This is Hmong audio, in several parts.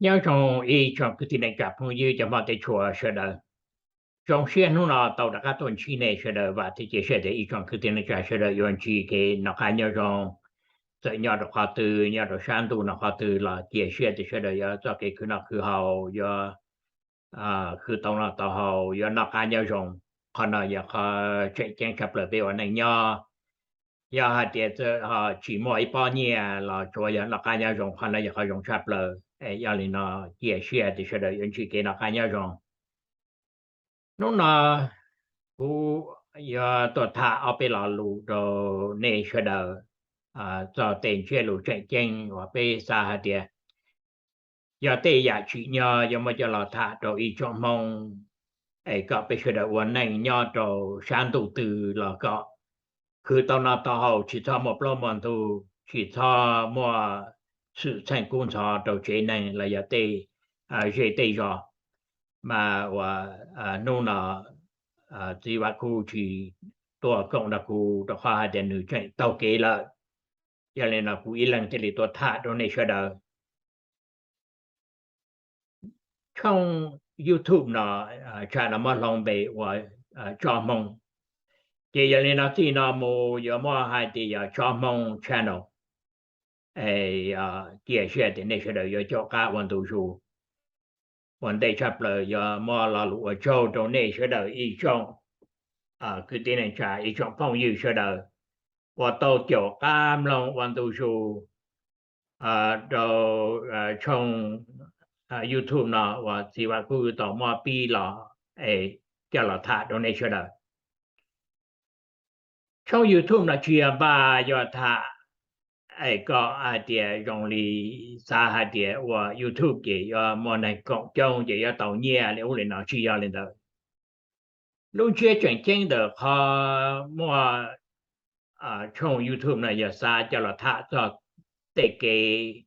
Nyob zoo ib tsoom kwv tij neej tsa phooj ywg cov hmov thiab tshua sawv daws. Zoo siab hnub no tau rov qab tuaj ntsib nej sawv daws, vam thiab cia siab tias ib tsoom kwv tij neej tsa sawv daws yuav ntsib kev noj qab nyob zoo. Txawm nyob rau qhov twg, nyob rau sab ntuj no qhov twg los cia siab tias sawv daws yuav txoj kev khwv noj khwv haus, yuav khwv tau noj tau haus, yuav noj qab nyob zoo. Qhov no yog qhov tseem ceeb tshaj plaws peb ua neej nyob. Yog hais tias tsis muaj ib pob nyiaj los tsuav yog noj qab nyob zoo, qhov no yog qhov zoo tshaj plaws. Yog li no cia siab tias sawv daws yuav ntsib kev noj qab nyob zoo. Hnub no kuv yuav tuaj tham ob peb lo lus rau nej sawv daws txog tej ntsiab lus tseem ceeb uas peb xav hais tias yog tej yam tsim nyog yuav muab coj los tham rau ib tsoom Hmoob, es kom peb sawv daws ua neej nyob rau sab ntuj twg los kom khwv tau noj tau haus, tsis txhob muaj plaub muaj ntug, tsis txhob muaj xwm txheej kub ntxhov rau tsev neeg los yog tej zej tej zos. Mas uas hnub no txiv Vam Kuj tsis tuaj koom nrog kuv rau qhov hais tias nws tseem taug kev lawm. Yog li no kuv ib leeg thiaj li tuaj tham rau nej sawv daws. Tshooj YouTube no, tsam no muab hloov npe ua Tsob Hmoob, ces yog li no txij no mus yuav muaj hais tias yog Tsob Hmoob channel. Cia siab tias nej sawv daws yuav caum qab ua ntu zus. Ua ntej tshaj plaws yuav muab lo lus ua tsaug rau nej sawv daws ib tsoom kwv tij neej tsa, ib tsoom phooj ywg sawv daws uas tau caum qab mloog ua ntu zus rau tshooj YouTube no uas txiv Vam Kuj tau muab pib los es coj los tham rau nej sawv daws. Tshooj YouTube no tsis yog npaj yuav tham es kom hais tias zoo li xav hais tias ua YouTube ces yuav muaj neeg koom coob ces yuav tau nyiaj li ub li no, tsis yog li ntawd. Lub ntsiab tseem ceeb ntawm qhov muaj tshooj YouTube no yog xav coj los tham txog tej kev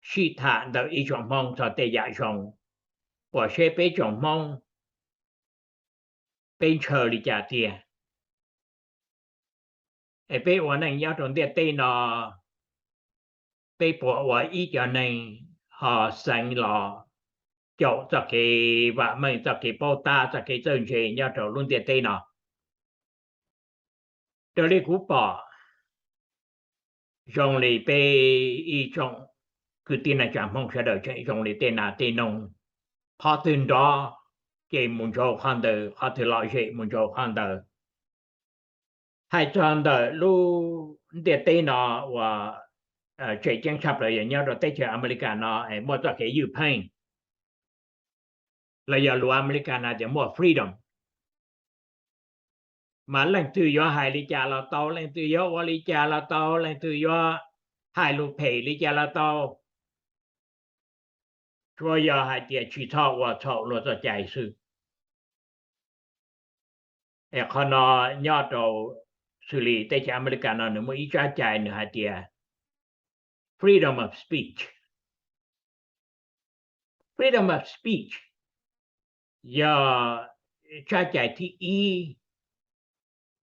sib tham ntawm ib tsoom Hmoob txog tej yam zoo uas seb peb tsoom Hmoob peb ntshaw li cas tiag, es peb ua neej nyob rau ntiaj teb no peb puas ua ib co neeg ho xeev los caum txoj kev vam meej, txoj kev paub tab, txoj kev txawj ntse nyob rau lub ntiaj teb no. Raws li kuv pom, zoo li peb ib tsoom kwv tij neej tsa Hmoob sawv daws tseem zoo li tej nas tej noog, qhov twg nrov ces mus ntsauv qhov ntawd, qhov twg lom zem mus ntsauv qhov ntawd. Hais txog ntawm lub ntiaj teb no uas tseem ceeb tshaj plaws yog nyob rau teb chaws Amelikas no es muaj txoj kev ywj pheej, los yog lus Amelikas hais tias muaj freedom. Mas leej twg yuav hais li cas los tau, leej twg yuav ua li cas los tau, leej twg yuav hais lus phem li cas los tau, tsuav yog hais tias tsis txhob ua txhaum luag txoj cai xwb. Es qhov no nyob rau xws li teb chaws Amelikas no nws muaj ib tsab cai nws hais tias freedom of speech. Freedom of speech yog tsab cai thib ib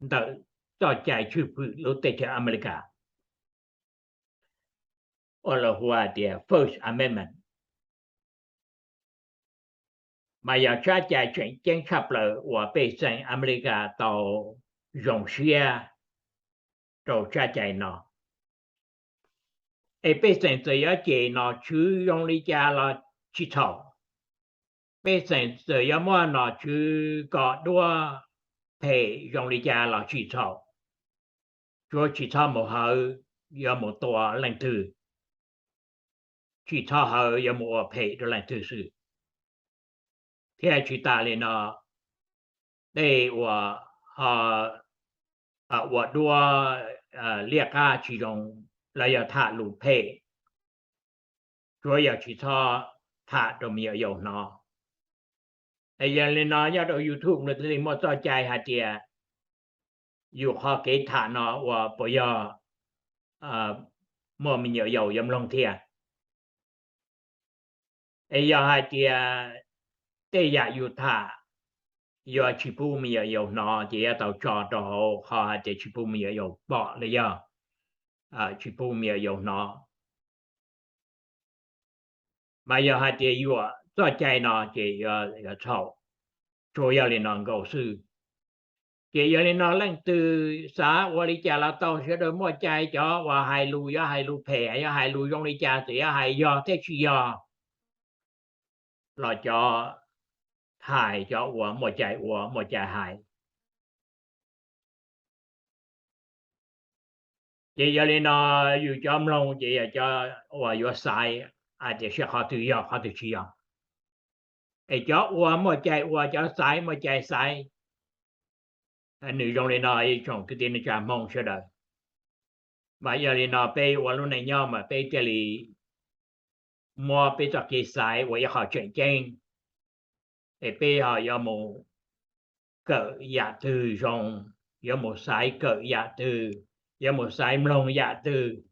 ntawm txoj cai tswj fwm lub teb chaws Amelikas, uas lawv hu hais tias First Amendment. Mas yog tsab cai tseem ceeb tshaj plaws uas pej xeem Amelikas tau zoo siab rau tsab cai no. Es pej xeem txawm yuav cem nom tswv zoo li cas los tsis txhaum, pej xeem txawm yuav muab nom tswv kom duab phem zoo li cas los tsis txhaum, tsuav tsis txhob mus hawv yuav mus tua leej twg, tsis txhob hawv yuav mus ua phem rau leej twg xwb. Thiab tsis tas li no, tej uas ho ua duab liab qab tsis zoo los yog tham lus phem, tsuav yog tsis txhob tham rau me nyuam yaus hnov. Es yog li no nyob rau YouTube nws thiaj li muaj txoj cai hais tias yus qhov kev tham no uas puas yog muaj me nyuam yaus yuav mloog thiab. Es yog hais tias tej yam yus tham yuav tsis pub me nyuam yaus hnov ces yuav tau tso rau hauv qhov hais tias tsis pub me nyuam yaus pom los yog tsis pub me nyuam yaus hnov. Mas yog hais tias yuam txoj cai no ces yuav txhaum, tsuas yog li no nkaus xwb. Ces yog li no leej twg xav ua li cas los tau, sawv daws muaj cai, cov uas hais lus yuav hais lus phem, yuav hais lus zoo li cas, txawm yuav hais yog thiab tsis yog los cov hais, cov ua muaj cai ua muaj cai hais. Ces yog li no yus cov mloog ces yog cov uas yuav xaiv hais tias saib qhov twg yog qhov twg tsis yog. Es cov ua muaj cai ua, cov xaiv muaj cai xaiv. Nws zoo li no ib tsoom kwv tij neej tsa Hmoob sawv daws. Mas yog li no peb ua lub neej nyob mas peb thiaj li muab peb txoj kev xaiv ua ib qho tseem ceeb, es peb ho yuav mus kawm yam twg zoo, yuav mus xaiv kawm yam twg, yuav mus xaiv mloog yam twg,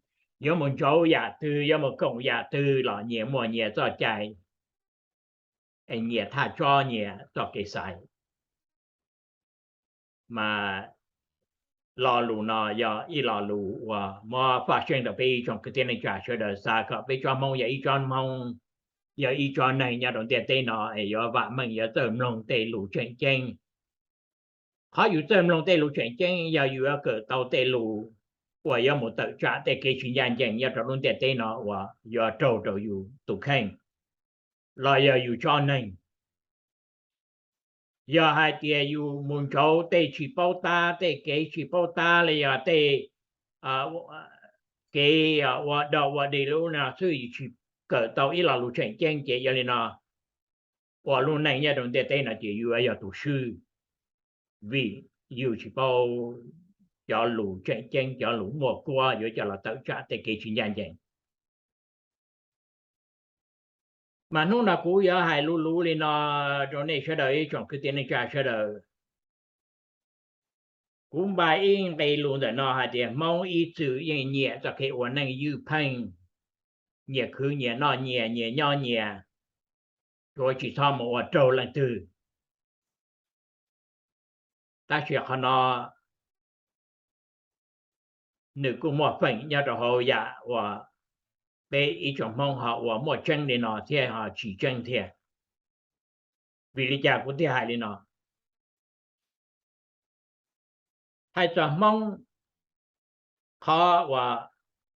yuav mus ntsauv yam twg, yuav mus koom yam twg los nyias muaj nyias txoj cai, es nyias thaj tsob nyias txoj kev xaiv. Mas lo lus no yog ib lo lus uas muab faj seeb rau peb ib tsoom kwv tij neej tsa sawv daws, xav kom peb tsob Hmoob yog ib tsob Hmoob, yog ib tsob neeg nyob rau ntiaj teb no es yuav vam meej yuav txawj mloog tej lus tseem ceeb. Qhov yus txawj mloog tej lus tseem ceeb yog yus yuav kawm tau tej lus uas yuav mus tawm tsam tej kev tsis ncaj ncees nyob rau lub ntiaj teb no uas yuav raug rau yus tus kheej los yog yus tsob neeg. Yog hais tias yus mus ntsauv tej tsis paub tab, tej kev tsis paub tab los yog tej kev ua dog ua dig lub no xwb, yus tsis kawm tau ib lo lus tseem ceeb ces yog li no ua lub neej nyob rau ntiaj teb no ces yus yuav yog tus swb, vim yus tsis paub cov lus tseem ceeb, cov lus muaj kuab yuav coj los tawm tsam tej kev tsis ncaj ncees. Mas hnub no kuv yuav hais luv luv li no rau nej sawv daws ib tsoom kwv tij neej tsa sawv daws. Kuv npaj ib nqe lus ntawm no hais tias Hmoob ib txwm yeej nyiam txoj kev ua neej ywj pheej, nyias khwv nyias noj nyias, nyias nyob nyias, tsuav tsis txhob mus ua raug leej twg. Tab sis qhov no nws kuj muaj feem nyob rau hauv yam uas peb ib tsoom Hmoob ho ua muaj tseeb li no thiab ho tsis tseeb thiab. Vim li cas kuv thiaj hais li no? Hais txog Hmoob, qhov uas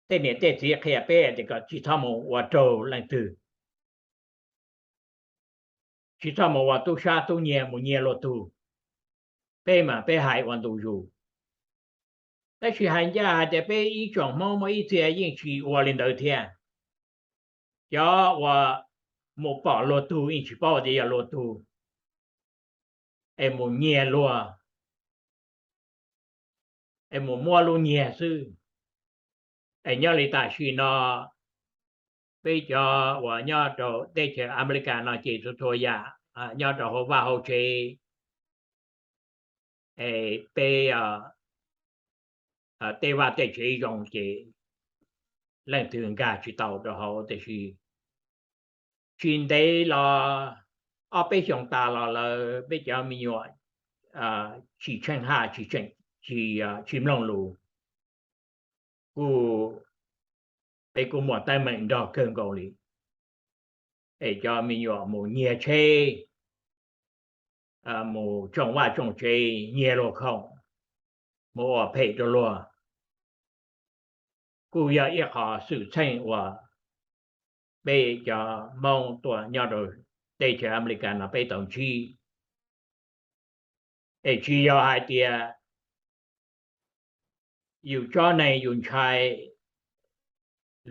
tej niam tej txiv qhia peb tias kom tsis txhob mus ua raug leej twg, tsis txhob mus ua tub sab tub nyiag mus nyiag luag tug, peb mas peb hais ua ntu zus. Tab sis hais ncaj hais tias peb ib tsoom Hmoob muaj ib txhia yeej tsis ua li ntawd thiab. Cov uas mus pom luag tug yeej tsis paub tias yog luag tug, es mus nyiag luag, es mus muab lub nyiag xwb. Es nyob li tam sim no peb cov uas nyob rau teb chaws Amelikas no ces txhua txhua yam nyob rau hauv vaj hauv tsev, es peb tej vaj tej tsev zoo ces leej twg nkag tsis tau rau hauv, tiam sis tsis ntev los ob peb xyoos tas los lawm peb cov me nyuam tsis tsheej haj, tsis mloog lus, kuj, peb kuj muaj teeb meem nrog kawg nkaus li. Es cov me nyuam mus nyiag tsheb, mus tsoo vaj tsoo tsev, nyiag luag khoom, mus ua phem rau luag, kuj yog ib qho xwm txheej uas peb cov Hmoob tuaj nyob rau teb chaws Amelikas no peb tau ntsib. Es tsis yog hais tias yus tsob neeg yus ntshai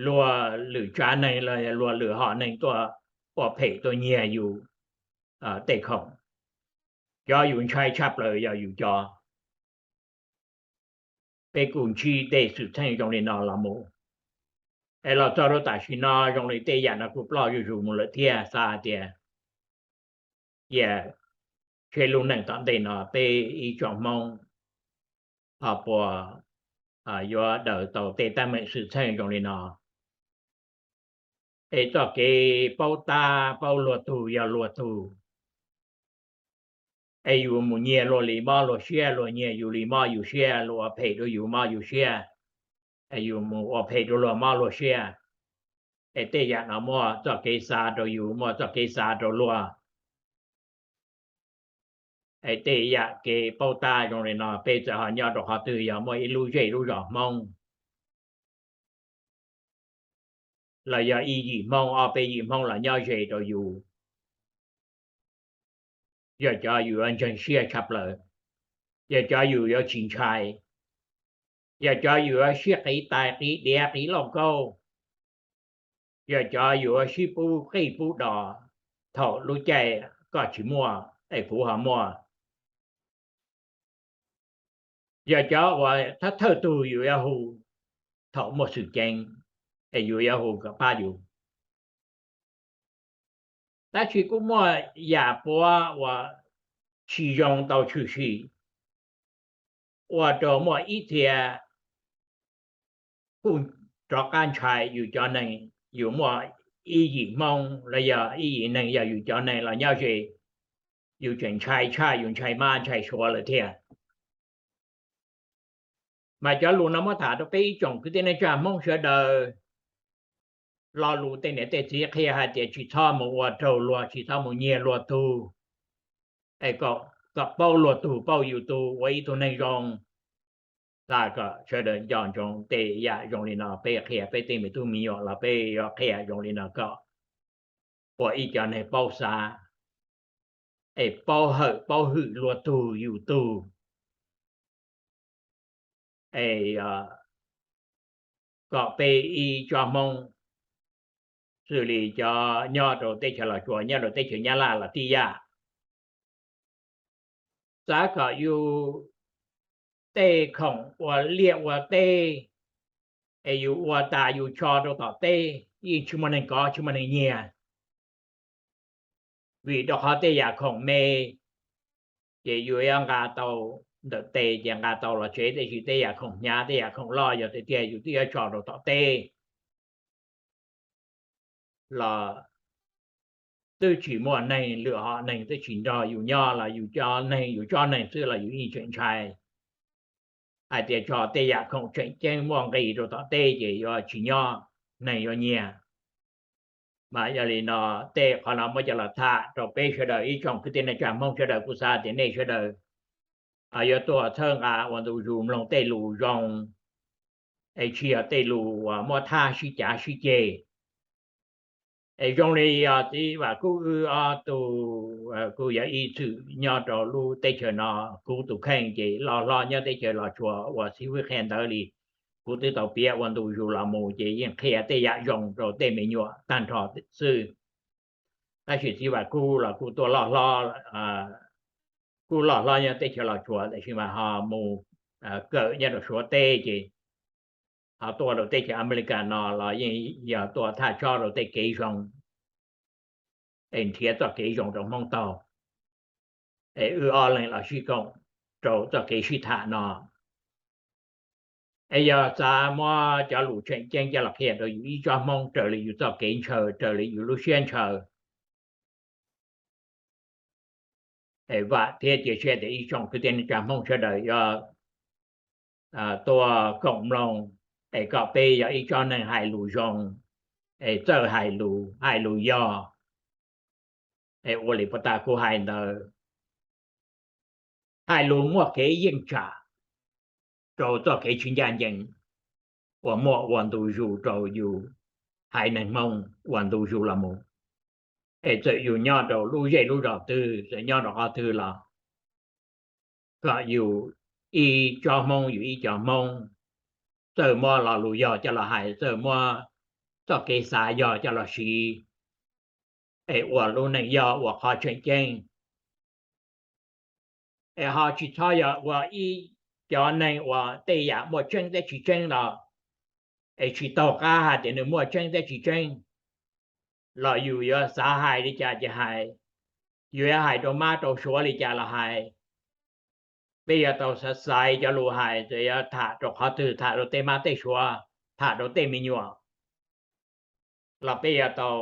luag lwm tsav neeg los luag lwm hom neeg tuaj ua phem tuaj nyiag yus tej khoom. Cov yus ntshai tshaj plaws yog yus cov. Peb kuj ntsib tej xwm txheej zoo li no los mus, es los txog rau tam sim no zoo li tej yam no kuj ploj zuj zus mus lawm thiab. Xav hais tias cia tseb lub neej tom ntej no peb ib tsoom Hmoob ho puas yuav daws tau tej teeb meem xwm txheej zoo li no. Es txoj kev paub tab paub luag tug yog luag tug, es yus mus nyiag luag li mob luag siab, luag nyiag yus li mob yus siab, luag ua phem rau yus mob yus siab, es yus mus ua phem rau luag mob luag siab. Es tej yam no muaj txoj kev xav rau yus, muaj txoj kev xav rau luag. Es tej yam kev paub tab zoo li no peb txawm ho nyob rau qhov twg, yog muaj ib lub zej lub zos Hmoob los yog ib yim Hmoob, ob peb yim Hmoob los nyob ze rau yus, yog cov yus yuav ntseeg siab tshaj plaws, yog cov yus yuav tsis ntshai, yog cov yus yuav sib qiv tais qiv diav qiv lauj kaub, yog cov yus yuav sib pub qij pub dos thaum lub caij koj tsis muaj es kuv ho muaj, yog cov uas thawj thawj tug yus yuav hu thaum muaj xwm ceev, es yus yuav hu kom pab yus. Tab sis kuj muaj yam puav uas tsis zoo tau tshwm sim, ua rau muaj ib txhia kuj rov qab ntshai yus cov neeg, yus muaj ib yim Hmoob los yog ib yim neeg yog yus cov neeg los nyob ze, yus tseem ntshai tshaj yus ntshai mab ntshai suav lawm thiab. Mas cov lus no muab tham rau peb ib tsoom kwv tij neej tsa Hmoob sawv daws, lo lus tej niam tej txiv qhia hais tias tsis txhob mus ua raug luag, tsis txhob mus nyiag luag tug, es kom paub luag tug paub yus tug ua ib tug neeg zoo. Xav kom sawv daws nco ntsoov tej yam zoo li no, peb qhia peb tej me tub me nyuam los peb yuav qhia zoo li no kom ua ib cov neeg paub xav, es paub hawm paub hwm luag tug yus tug, es kom peb ib tsoom Hmoob xws li cov nyob rau teb chaws Los Tsuas, nyob rau teb chaws Nyab Laj los tib yam. Xav kom yus tej khoom ua liaj ua teb es yus ua tas yus tso rau tom teb yeej tsis muaj neeg kov tsis muaj neeg nyiag. Vim rau qhov tej yam khoom me ces yus yuav nqa tau ntawm tes ces nqa tau los tsev, tab sis tej yam khoom hnyav tej yam khoom loj yog tiag tiag yus twb yuav tso rau tom teb los twb tsis muaj neeg, lwm hom neeg twb tsis nrog yus nyob los yus cov neeg yus tsob neeg xwb los yus yeej tseem ntshai hais tias tso tej yam khoom tseem ceeb muaj nqis rau tom teb ces yuav tsis nyob, neeg yuav nyiag. Mas yog li no tej qhov no muab coj los tham rau peb sawv daws ib tsoom kwv tij neej tsa Hmoob sawv daws, kuv xav tias nej sawv daws yuav tuaj txhawb nqa ua ntu zus mloog tej lus zoo, es tsis yog tej lus uas muab thab sib cav sib ceg. Es zoo li yog txiv Vam Kub wb ob tug, kuj yog ib txwm nyob rau lub teb chaws no, kuv tus kheej ces loj hlob nyob teb chaws Los Tsuas uas xib fwb qhia ntawd li, kuv twb tau piav ua ntu zus los mus ces yeej qhia tej yam zoo rau tej me nyuam tag nrho xwb. Tab sis txiv Vam Kub los kuj tuaj loj hlob, kuj loj hlob nyob teb chaws Los Tsuas tab sis mas ho mus kawm nyob rau Suav teb ces ho tuaj rau teb chaws Amelikas no los yeej yog tuaj thaj tsob rau tej kev zoo, es nrhiav txoj kev zoo rau Hmoob taug, es wb ob leeg los sib koom rau txoj kev sib tham no. Es yog xav muab cov lus tseem ceeb coj los qhia rau yus ib tsob Hmoob raws li yus txoj kev ntshaw, raws li yus lub siab ntshaw, es vam thiab cia siab tias ib tsoom kwv tij neej tsa Hmoob sawv daws yuav tuaj koom mloog, es kom peb yog ib tsob neeg hais lus zoo, es txawj hais lus, hais lus yog, es ua li puag ta kuv hais ntawd, hais lus muaj kev yeej tsam rau txoj kev tsis ncaj ncees uas muaj ua ntu zus rau yus haiv neeg Hmoob ua ntu zus los mus. Es txawm yus nyob rau lub zej lub zos twg, txawm nyob rau qhov twg los kom yus ib tsob Hmoob, yus ib co Hmoob, txawj muab lo lus yog coj los hais, txawj muab txoj kev xav yog coj los siv, es ua lub neej yog ua qhov tseem ceeb. Es ho tsis txhob yog ua ib cov neeg uas tej yam muaj tseeb thiab tsis tseeb los, es tsis taug qab hais tias nws muaj tseeb thiab tsis tseeb, los yus yuav xav hais li cas ces hais, yus yuav hais rau mab rau suav li cas los hais. Peb yuav tau xaiv xaiv cov lus hais, txawm yuav tham rau qhov twg, tham rau tej mab tej suav, tham rau tej me nyuam, los peb yuav tau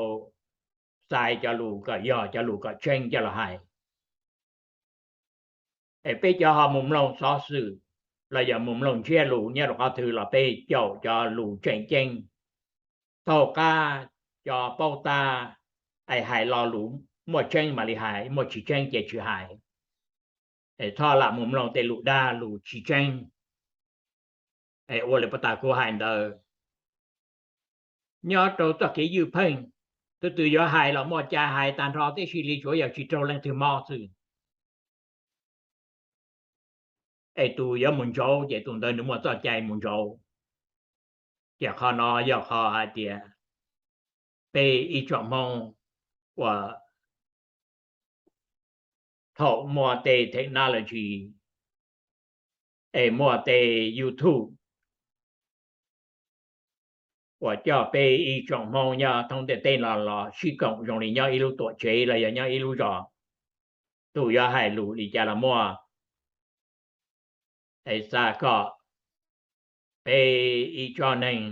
xaiv cov lus kom yog cov lus kom tseeb coj los hais. Es peb cov ho mus mloog xov xwm los yog mus mloog ntsiab lus nyob rau qhov twg los peb caum cov lus tseem ceeb, taug qab cov paub tab, es hais lo lus muaj tseeb mam li hais, muaj tsis tseeb ces tsis hais. Es txhob lam mus mloog tej lus dag lus tsis tseeb, es ua li puag ta kuv hais ntawd. Nyob rau txoj kev ywj pheej, tus twg yuav hais los muaj cai hais tag nrho tib si li, tsuav yog tsis raug leej twg mob xwb. Es tus yuav mus ntsauv ces tus ntawd nws muaj txoj cai mus ntsauv. Ces qhov no yog qhov hais tias peb ib tsoom Hmoob uas thaum muaj tej technology es muaj tej YouTube uas coj peb ib tsoom Hmoob nyob thoob ntiaj teb no los sib koom zoo li nyob ib lub tuam tsev los yog nyob ib lub zos, tus yuav hais lus li cas los muaj. Es xav kom peb ib tsoom neeg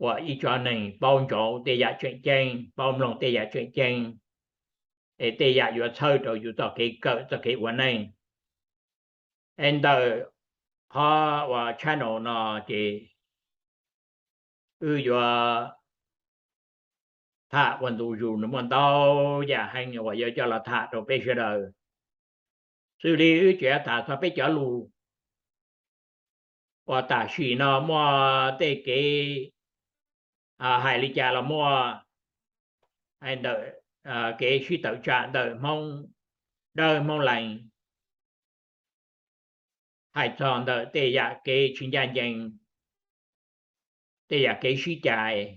uas ib tsoom neeg paub ntsoov tej yam tseem ceeb, paub mloog tej yam tseem ceeb, es tej yam yuav txhawb rau yus txoj kev kawm txoj kev ua neej. Es ntawm qhov uas channel no ces wb yuav tham ua ntu zus, nws muaj ntau yam heev uas yuav coj los tham rau peb sawv daws. Xws li wb tseem tham txog peb cov lus uas tam sim no muaj tej kev hais li cas los muaj, hais ntawm kev sib tawm tsam ntawm Hmoob Dawb Hmoob Lees, hais txog ntawm tej yam kev tsis ncaj ncees, tej yam kev sib cais,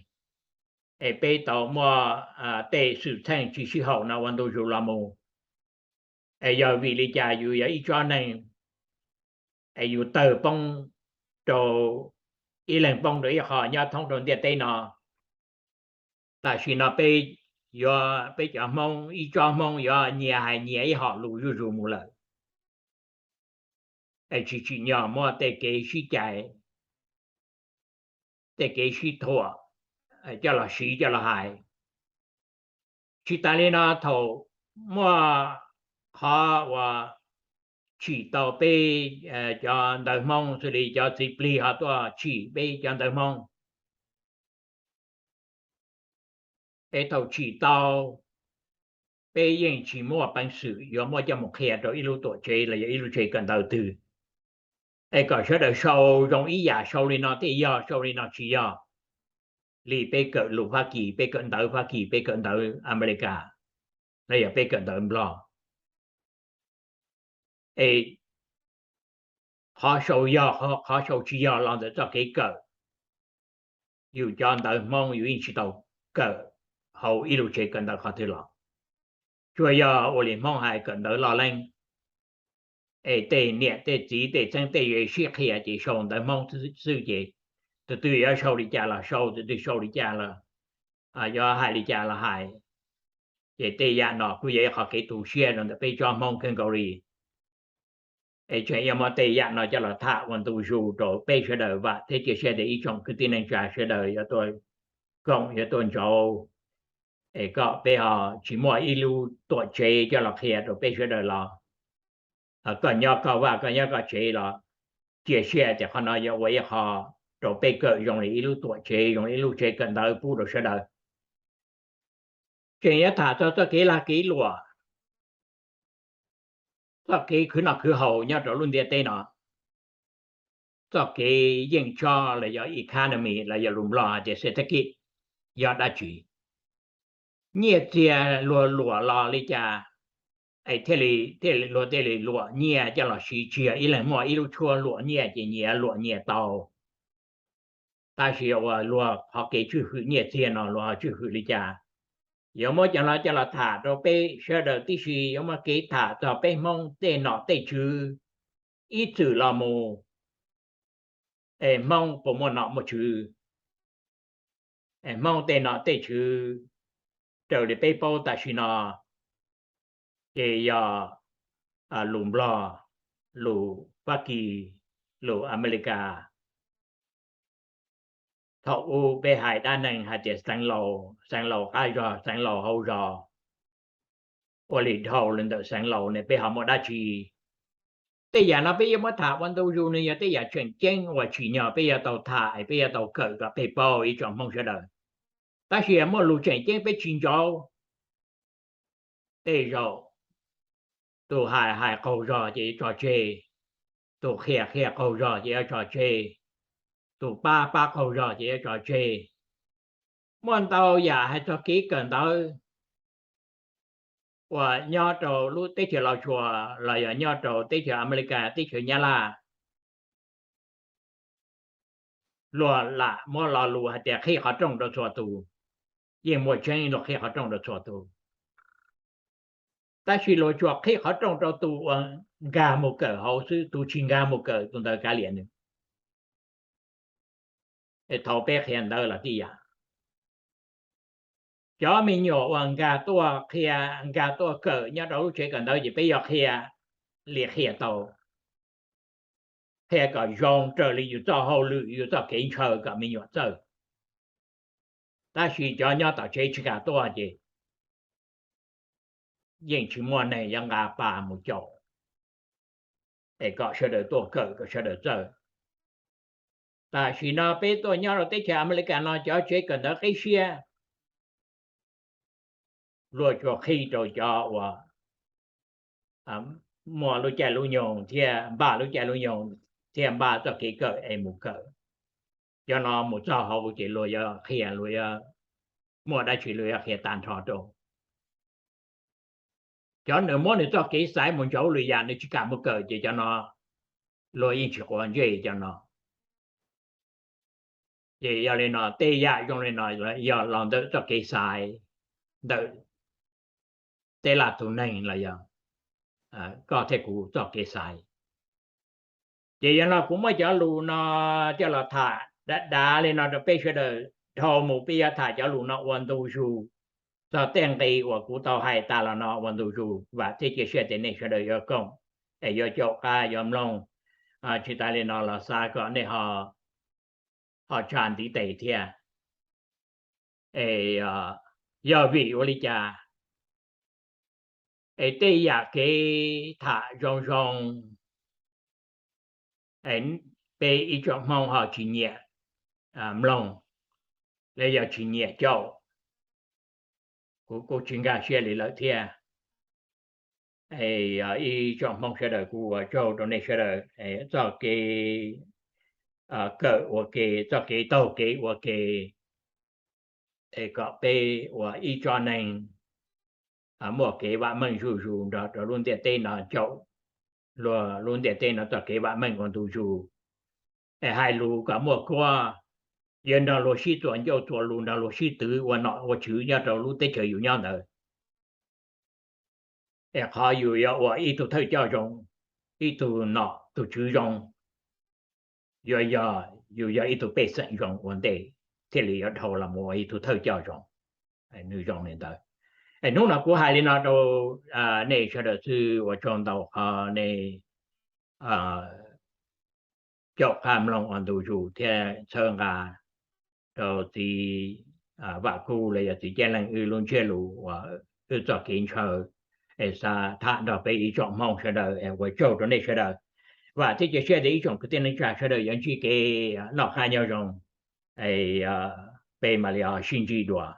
es peb tau muaj tej xwm txheej tsis sib haum no ua ntu zus los mus. Es yog vim li cas yus yog ib tsoom neeg es yus tawg poob rau, ib leeg poob rau ib qho nyob thoob rau ntiaj teb no? Tam sim no peb yuav, peb cov Hmoob, ib tsoom Hmoob yuav nyias hais nyias ib hom lus zuj zus mus lawm, es tsis tsim nyog muaj tej kev sib cais, tej kev sib thuam coj los siv coj los hais. Tsis tas li no, thaum muaj qhov uas tsim tau peb cov ntawv Hmoob, xws li cov txiv plig ho tuaj tsim peb cov ntawv Hmoob, es thaum tsim tau, peb yeej tsis muaj peev xwm yuav muab coj mus qhia rau ib lub tuam tsev los yog ib lub tsev kawm ntawv twg, es kom sawv daws sau zoo ib yam, sau li no thiaj yog, sau li no tsis yog, li peb kawm lus Fab Kis, peb kawm ntawv Fab Kis, peb kawm ntawv Amelikas, los yog peb kawm ntawv Nplog. Es qhov sau yog, qhov sau tsis yog los ntawm txoj kev kawm. Yus cov ntawv Hmoob yus yeej tsis tau kawm hauv ib lub tsev kawm ntawv qhov twg los, tsuas yog ua li Hmoob hais kawm ntawv loj leeb, es tej niam tej txiv tej txheeb tej ze sib qhia ces sau ntawv Hmoob xwb ces tus twg yuav sau li cas los sau, tus twg sau li cas los, yuav hais li cas los hais. Ces tej yam no kuj yog ib qhov kev tu siab rau ntawm peb tsoom Hmoob kawg nkaus li. Es tseem yuav muab tej yam no coj los tham ua ntu zus rau peb sawv daws, vam thiab cia siab tias ib tsoom kwv tij neej tsa sawv daws yuav tuaj koom yuav tuaj ntsauv, es kom peb ho tsis muaj ib lub tuam tsev coj los qhia rau peb sawv daws los, koj nyob koj vaj koj nyob koj tsev los, cia siab tias qhov no yuav ua ib qho rau peb kawm zoo li ib lub tuam tsev, zoo li ib lub tsev kawm ntawv pub rau sawv daws. Tseem yuav tham txog txoj kev lag kev luam, txoj kev khwv noj khwv haus nyob rau lub ntiaj teb no, txoj kev yeej tsob los yog economy los yog lus Nplog hais tias xes thab kij yog dab tsi, nyiaj txiag luag luam los li cas, es thiaj li, thiaj li luag thiaj li luam nyiaj coj los siv, tsis yog ib leeg muaj ib lub tshuab luam nyiaj ces nyias luam nyias tau. Tab sis uas luag qhov kev tswj hwm nyiaj txiag no luag ho tswj hwm li cas, yuav muab cov no coj los tham rau peb sawv daws tib si, yuav muab kev tham txog peb Hmoob tej nom tej tswv ib txwm los mus, es Hmoob puas muaj nom muaj tswv, es Hmoob tej nom tej tswv raws li peb paub tam sim no ces yog lus Nplog, lus Fab Kis, lus Amelikas. Thaum ub peb hais dab neeg hais tias xeev laus, xeev laus qab zog, xeev laus hauv zos, ua li dhau li ntawm xeev laus ne peb ho muaj dab tsi? Tej yam no peb yuav muab tham ua ntu zus, nws yog tej yam tseem ceeb uas tsim nyog peb yuav tau tham, peb yuav tau kawm kom peb paub ib tsoom Hmoob sawv daws. Tab sis muaj lus tseem ceeb peb tsis ntsauv. Tej zaum tus hais hais qaug zog ces yuav tso tseg, tus qhia qhia qaug zog ces yuav tso tseg, tus pab pab qaug zog ces yuav tso tseg. Muaj ntau yam hais txog kev kawm ntawv uas nyob rau lub teb chaws Los Tsuas los yog nyob rau teb chaws Amelikas, teb chaws Nyab Laj, luag lam muab lo lus hais tias qhib qhov rooj rau txhua tus. Yeej muaj tseeb, luag qhib qhov rooj rau txhua tus, tab sis luag tsuas qhib qhov rooj rau tus uas nkag mus kawm hauv xwb, tus tsis nkag mus kawm tus ntawd kav liam nws. Thaum peb qhia ntawv los tib yam, cov me nyuam uas nkag tuaj qhia, nkag tuaj kawm nyob rau lub tsev kawm ntawv ces peb yuav qhia li qhia tau, qhia kom zoo raws li yus txoj hauj lwm, yus txoj kev ntshaw kom me nyuam txawj. Tab sis cov nyob tom tsev tsis nkag tuaj ces yeej tsis muaj neeg yuav nqa pas mus caum es kom sawv daws tuaj kawm, kom sawv daws txawj. Tam sim no peb tuaj nyob rau teb chaws Amelikas no cov tsev kawm ntawv qib siab, luag tsuas qhib rau cov uas muaj lub caij lub nyoog thiab npaj lub caij lub nyoog thiab npaj txoj kev kawm es mus kawm. Cov no mus txog hauv ces luag yuav qhia, luag yuav muaj dab tsi luag yuav qhia tag nrho rau. Cov nws muab nws txoj kev xaiv mus ntsauv lwm yam, nws tsis kam mus kawm ces cov no luag yeej tsis quav ntsej cov no. Ces yog li no tej yam zoo li no yog los ntawm txoj kev xaiv ntawm tej laj tug neeg los yog koj thiab kuv txoj kev xaiv. Ces yog no kuv muab cov lus no coj los tham dav dav li no rau peb sawv daws, dhau mus peb yuav tham cov lus no ua ntu zus txog tej nqi uas kuv tau hais tas los no ua ntu zus. Vam thiab cia siab tias nej sawv daws yuav koom es yuav caum qab yuav mloog. Tsis tas li no los xav kom nej ho tsa ntiv tes thiab. Es yog vim ua li cas es tej yam kev tham zoo zoo peb ib tsoom Hmoob ho tsis nyiam mloog, los yog tsis nyiam caum, kuv kuj tsis nkag siab li lawm thiab. Ib tsoom Hmoob sawv daws, kuv ua tsaug rau nej sawv daws txoj kev kawm ua ke, txoj kev taug kev ua ke, es kom peb ua ib tsoom neeg muaj kev vam meej zuj zus nrog rau lub ntiaj teb no, caum luag lub ntiaj teb no txoj kev vam meej ua ntu zus. Es hais lus kom muaj kuab, yuav nrog luag sib txuas ncauj txuas lus, nrog luag sib twv ua nom ua tswv nyob rau lub teb chaws yus nyob ntawd. Es qhov yus yuav ua ib tug thawj coj zoo, ib tug nom tug tswv zoo, yuav yog yus yog ib tug pej xeem zoo ua ntej thiaj li yuav dhau los mus ua ib tug thawj coj zoo. Nws zoo li ntawd. Es hnub no kuv hais li no rau nej sawv daws xwb, ua tsaug ntau qhov nej caum qab mloog ua ntu zus thiab txhawb nqa rau txiv Vam Kuj los yog txiv Ceeb Leej wb lub ntsiab lus uas wb txoj kev ntshaw es xav tham nrog peb ib tsoom Hmoob sawv daws. Es ua tsaug rau nej sawv daws. Vam thiab cia siab tias ib tsoom kwv tij neej tsa sawv daws yuav ntsib kev noj qab nyob zoo, peb mam li sib ntsib dua.